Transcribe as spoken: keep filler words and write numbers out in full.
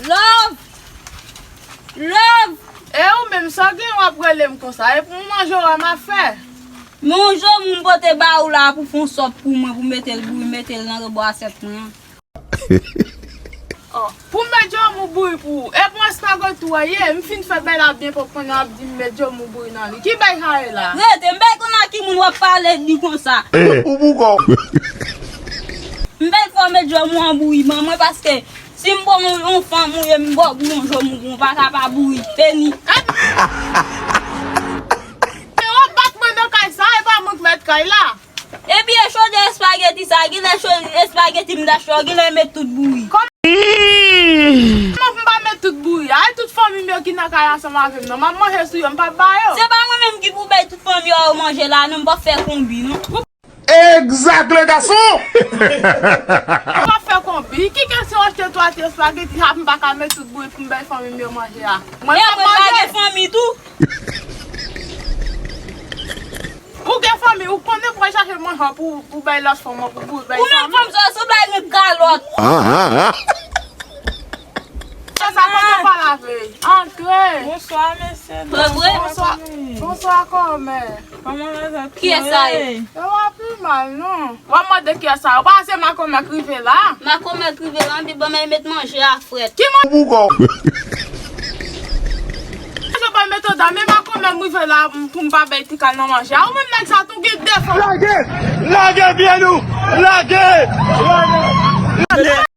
Love! Love! E ou menm, sa w gen w ap rele m konsa? E pou manje w wè m ap fè? Men yon jan moun pote ba ou la pou fè yon sòp pou mwen, pou mete l bouyi, mete l nan rebò asyèt mwen an. Oh, pou m met djòmou bouyi pou ou. E pou espageti w ye, m fin fè bagay la byen pwòp kounye a w ap di m met djòmou bouyi nan li. Ki bagay sa ye la? Rete, m pa konn a ki moun w ap pale di konsa. Ou pou kò. M pa fè w met djòmou an bouyi ban mwen paske si m bon yon, yon fanm ou ye, m ba w bouyon djòmou pou w pa ka pa bouyi. Feni. E w ap bat mwen nan kay sa, e pa mwen k mèt kay la. Epi e chodyè espageti sa, genlè cho-, espageti m t achte w, genlè met tout bouyi. Kòman pou m pa met tout bouyi? Ay, tout fanmi m yo ki nan kay ansanm avè m nan, m ap manje sou yo, m p ap ba yo. Se pa mwen menm ki pou bay tout fanmi yo manje la, non, m p ap fè konbit, non. Exact, le garçon! M p ap fè konbit. Ki kesyon achte twa ti espageti, sa m pa ka met tout bouyi pou m bay fanmi m yo manje a? Mwen m ap manje. Fanmi tou. Ou gen fanmi, ou konnen pou al chache manje pou, pou bay lòt fanm an, pou, pou bay fanmi. Ou menm fanm sa, se bay menm kalòt. Sa, sa, kote w pa lave? Antre. Bonswa, mesye. Trè byen. Bonswa, bonswa, kòmè. Kòman lè zòt ye? Kiyès sa ye? Yo pa pi mal, non. W ap mande kiyès sa? Ou pa se makomè k rive la? Makomè k rive la, anpi ban m met manje a frèt. Ki manje? Manje pa met oda, men makomè m rive la pou m pa bay ti kal nan manje a. Ou menm nèg sa tou gen defo. Lage! Lage pye nou! Lage! Lage!